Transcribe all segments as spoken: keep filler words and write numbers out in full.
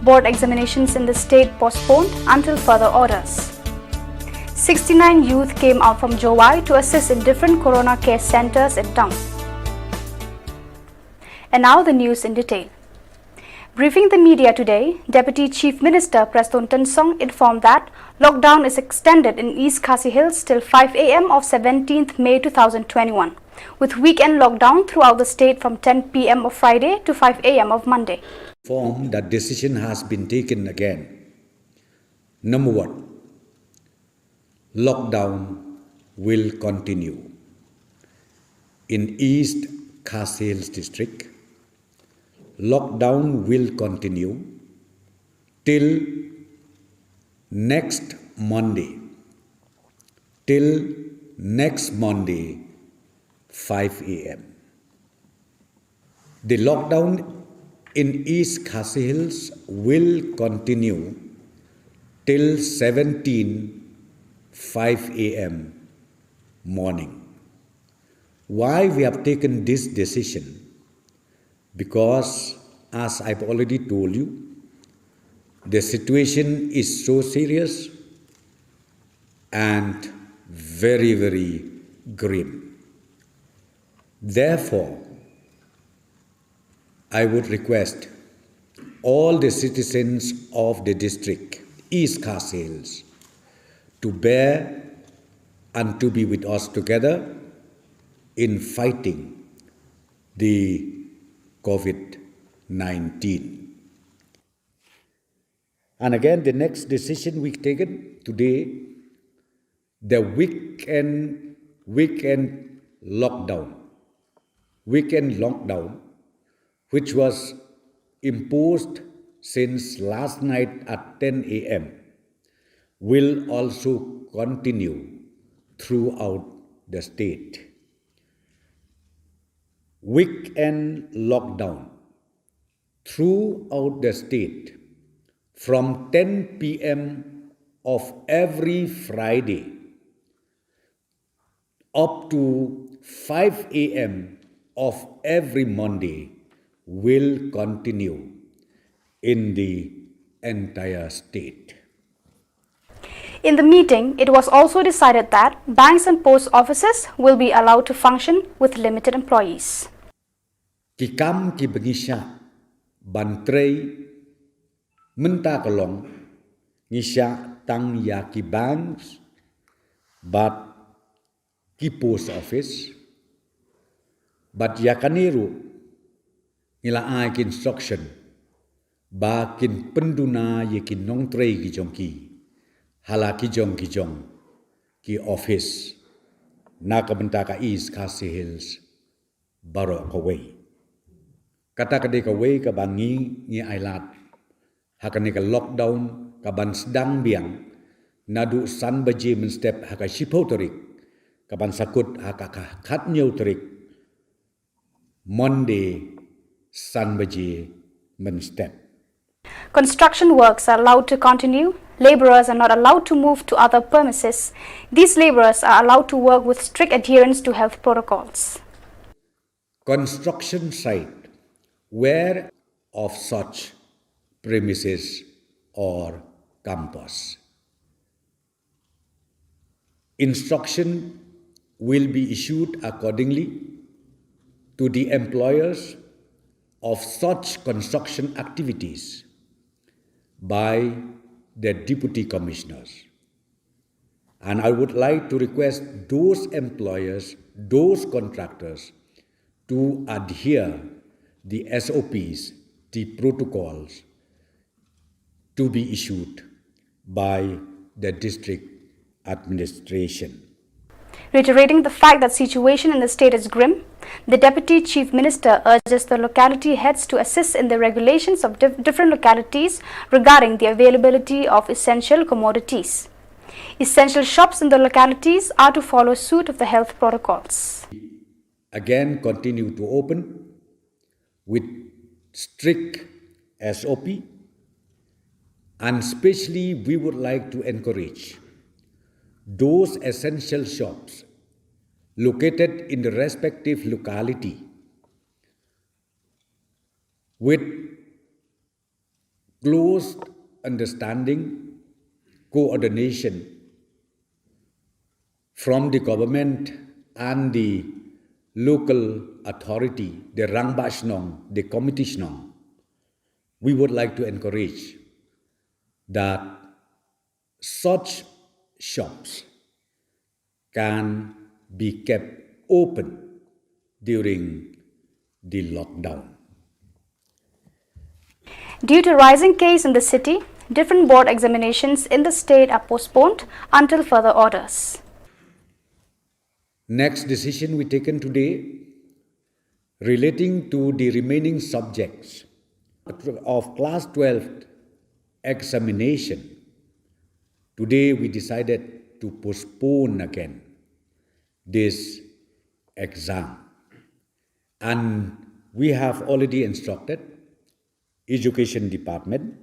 Board examinations in the state postponed until further orders. Sixty-nine youth came out from Jowai to assist in different corona care centres in town. And now the news in detail. Briefing the media today, Deputy Chief Minister Prestone Tynsong informed that lockdown is extended in East Khasi Hills till five a m of seventeenth May two thousand twenty-one, with weekend lockdown throughout the state from ten p m of Friday to five a m of Monday. Form that decision has been taken again. Number one, lockdown will continue in East Khasi Hills District. Lockdown will continue till next Monday, till next Monday, five a m. The lockdown in East Khasi Hills will continue till seventeen, five a m morning. Why we have taken this decision? Because, as I've already told you, the situation is so serious and very, very grim. Therefore, I would request all the citizens of the district, East Khasi Hills, to bear and to be with us together in fighting the COVID nineteen. And again, the next decision we taken today, the weekend, weekend lockdown. Weekend lockdown, which was imposed since last night at ten a m, will also continue throughout the state. Weekend lockdown throughout the state from ten p m of every Friday up to five a m of every Monday will continue in the entire state. In the meeting, it was also decided that banks and post offices will be allowed to function with limited employees. Ki kam kiba ngi shah ban trei mynta ka long, ngi shah tang ïa ki banks bad ki post office, bad ïa kane ruh ngi la ai ki instruction ba kin pynduna ïa ki nongtrei ki jong ki ha la ki jong ki jong ki office na ka bynta ka East Khasi Hills baroh kawei. Kata ka dei kawei kaba ngi, ngi ailad ha kane ka lockdown kaban sdang biang naduh san baje mynstep ha ka shiphew tarik, kaban sa kut ha ka khathynñiew tarik, Monday, san baje mynstep. Construction works are allowed to continue. Labourers are not allowed to move to other premises. These labourers are allowed to work with strict adherence to health protocols. Construction site where of such premises or campus. Instruction will be issued accordingly to the employers of such construction activities by the deputy commissioners. And I would like to request those employers, those contractors, to adhere the S O Ps, the protocols to be issued by the district administration. Reiterating the fact that situation in the state is grim, the Deputy Chief Minister urges the locality heads to assist in the regulations of dif- different localities regarding the availability of essential commodities. Essential shops in the localities are to follow suit of the health protocols. Again, continue to open with strict S O P, and specially we would like to encourage those essential shops located in the respective locality with close understanding, coordination from the government and the local authority, the Rangbah Shnong, the Committee Shnong. We would like to encourage that such shops can be kept open during the lockdown. Due to rising case in the city, different board examinations in the state are postponed until further orders. Next decision we taken today relating to the remaining subjects of class twelve examination. Today we decided to postpone again this exam. And we have already instructed education department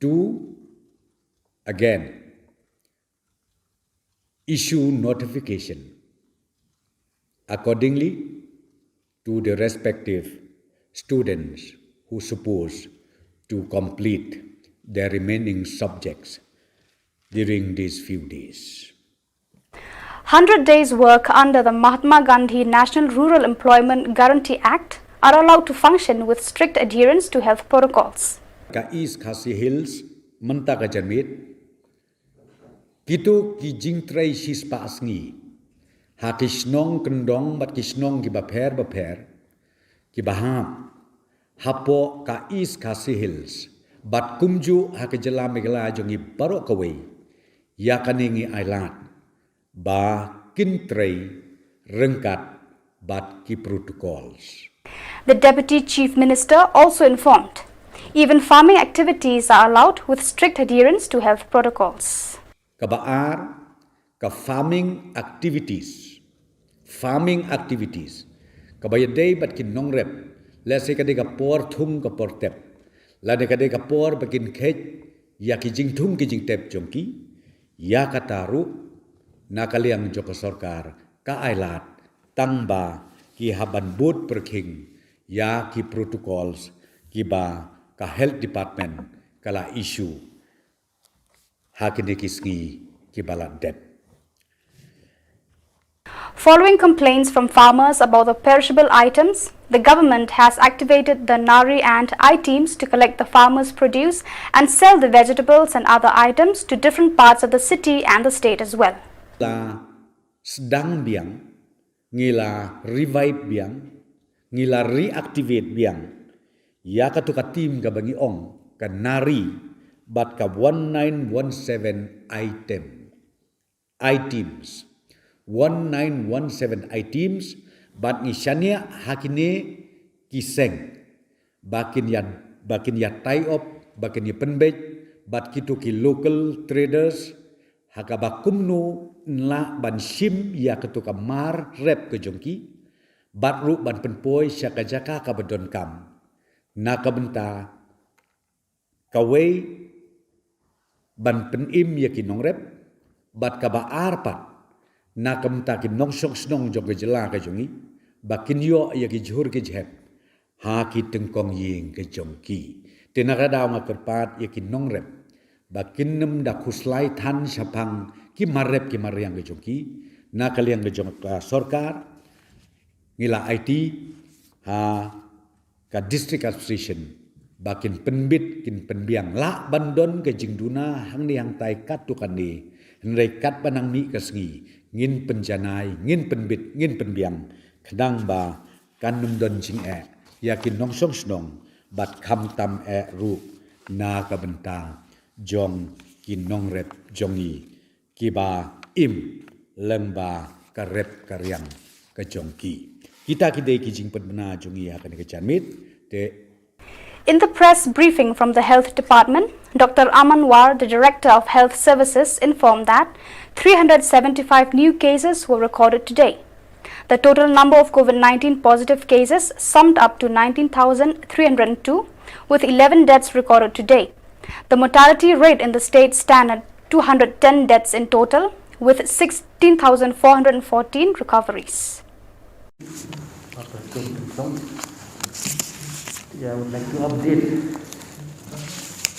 to again issue notification accordingly to the respective students who suppose to complete their remaining subjects during these few days. Hundred days work under the Mahatma Gandhi National Rural Employment Guarantee Act are allowed to function with strict adherence to health protocols. Ka East Khasi Hills mynta ka janmiet kito ki jingtrei shispah sngi ha ki shnong kyndong bad ki shnong kiba pher bapher kiba hap hapoh ka East Khasi Hills bad kumjuh ha ka jylla Meghalaya jong ngi baroh kawei. Ïa kane ngi ailad ba kin trei ryngkat bad ki protocols. The Deputy Chief Minister also informed even farming activities are allowed with strict adherence to health protocols. Kaba ar, ka farming activities. Farming activities kaba ïadei bad ki nongrep, lehse ka dei ka por thung ka por tep, lane ka dei ka por ba kin kheit ïa ki jingthung ki jingtep jong ki. Ïa kata ruh na ka liang jong ka sorkar ka ailad tang ba ki hap ban bud pyrkhing ïa ki protocols kiba ka health department ka la issue ha kine ki sngi kiba la dep. Following complaints from farmers about the perishable items, the government has activated the Nari and I teams to collect the farmers' produce and sell the vegetables and other items to different parts of the city and the state as well. La sdang biang, ngi la revive biang, ngi la reactivate biang ïa katu ka team kaba ngi ong ka Nari bad ka one nine one seven item. I teams. One nine one seven I teams bad ngi shaniah ha kine ki seng ba kin ïa, ba kin ïa tie up, ba kin ïa pynbeit bad kito ki local traders ha kaba kumno yn lah ban shim ïa kato ka mar rep ka jong ki bad ruh ban pynpoi sha ka jaka kaba donkam na ka bynta kawei ban pynim ïa ki nongrep bad kaba ar pat na ka bynta ki nongshong shnong jong ka jylla ka jong ngi ba kin ïoh ïa ki jhur ki jhep ha ki tyngkong ïing ka jong ki. Te na ka daw nga kyrpad ïa ki nongrep ba kin nym da khuslai than shaphang ki mar rep ki mar riang ka jong ki. Na ka liang ka jong ka sorkar ngi la aiti ha ka district administration ba kin pynbit kin pynbiang, lah ban don ka jingduna hangne hangtai katto katne, hynrei katba nang mih ka sngi ngin pynjanai, ngin pynbit, ngin pynbiang khnang ba kan nym don jingeh ïa ki nongshong shnong bad khamtam eh ruh na ka bynta jong ki nongrep jong ngi kiba im lyngba ka rep ka riang ka jong ki. Kita ki dei ki jingpynbna jong ngi ha kane ka janmiet. Te In the press briefing from the Health Department, Doctor Aman War, the Director of Health Services, informed that three hundred seventy-five new cases were recorded today. The total number of COVID nineteen positive cases summed up to nineteen thousand three hundred two, with eleven deaths recorded today. The mortality rate in the state stand at two hundred ten deaths in total, with sixteen thousand four hundred fourteen recoveries. Yeah, I would like to update.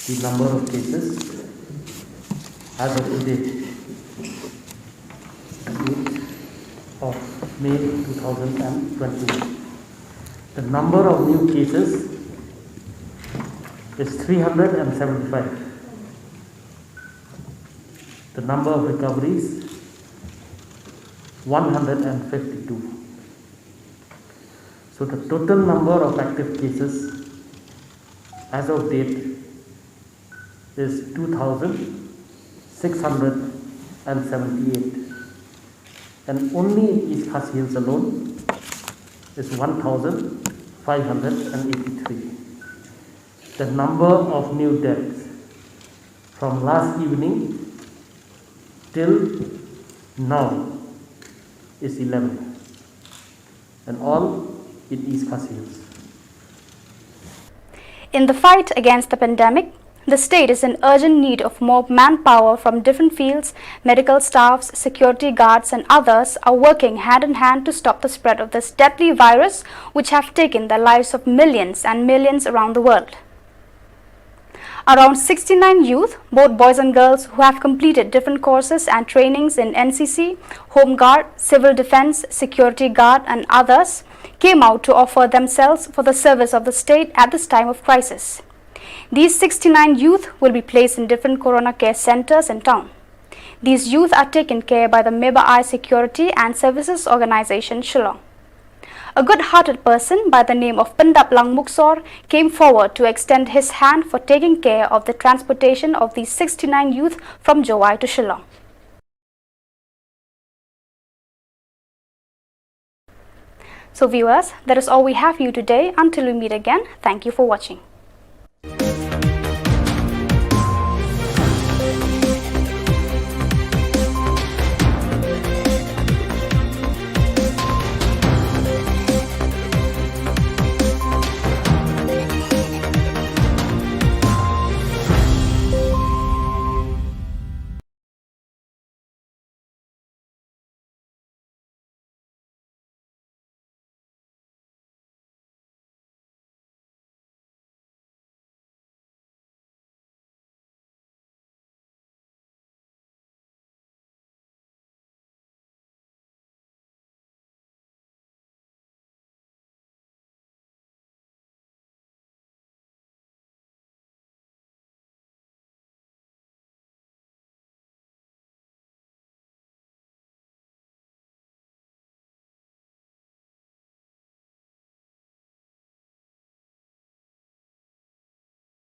The number of cases as of today, eighth of May two thousand twenty-one. The number of new cases is three hundred seventy-five. The number of recoveries, one hundred fifty-two. So the total number of active cases as of date is two thousand six hundred seventy-eight, and only in East Khasi Hills alone is one thousand five hundred eighty-three. The number of new deaths from last evening till now is eleven, and all in East Khasi Hills. In the fight against the pandemic, the state is in urgent need of more manpower from different fields. Medical staffs, security guards, and others are working hand in hand to stop the spread of this deadly virus, which have taken the lives of millions and millions around the world. Around sixty-nine youth, both boys and girls, who have completed different courses and trainings in N C C, Home Guard, Civil Defense, Security Guard, and others, came out to offer themselves for the service of the state at this time of crisis. These sixty-nine youth will be placed in different Corona Care Centres in town. These youth are taken care by the Meba Eye Security and Services Organisation, Shillong. A good-hearted person by the name of Pyndaplang Muksor came forward to extend his hand for taking care of the transportation of these sixty-nine youth from Jowai to Shillong. So viewers, that is all we have for you today. Until we meet again, thank you for watching.